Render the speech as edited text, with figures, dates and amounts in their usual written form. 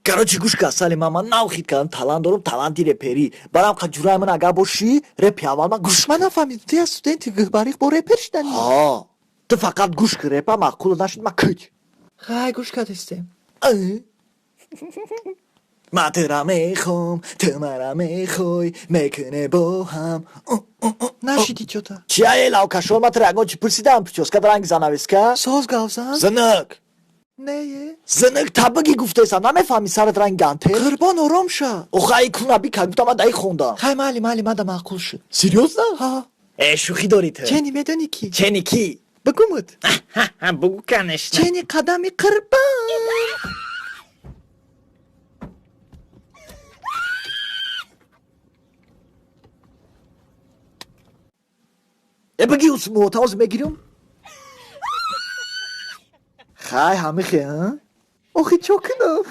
Короче, гӯш ка, Салима, ман нав хит кардам, талант дорам, таланти реперӣ. Барам қа ҷураи ман агар бошӣ, репи аввал ман гӯш. Ман нафаҳмидам, ту як студенти гӯҳбарих бо репер шиданӣ? Ҳа, ту фақат гӯш ки, репа маъқул нашуд, ма кӯч. Хай, гӯш кардистем. Ман тура мехоҳам, ту мара мехоҳӣ, мекуне бо ҳам. Нашиди чота. Чия, э лавкашон, ман тура ягон чи пурсидам? Прическа ранги занавеска. Соз гавзан. Зинак. Нее. Зинак, та бигӣ гуфтесам, намефаҳмӣ, сарат ранги гантел. Қурбон, ором ша. Охай куна бика, гуфтам, ман даи хондам. Хай, майли, майли, мада маъқул шуд. Серьёзно? Ҳа. Э, шӯхӣ дорӣ ту. Чени медонӣ ки? Чени ки? Бигумуд. Бугу, конечно. Чени қадами қурбон. Э, бигӣ, усмотаоз мегирам. Хай, ҳамихе. Охи, чо кунам?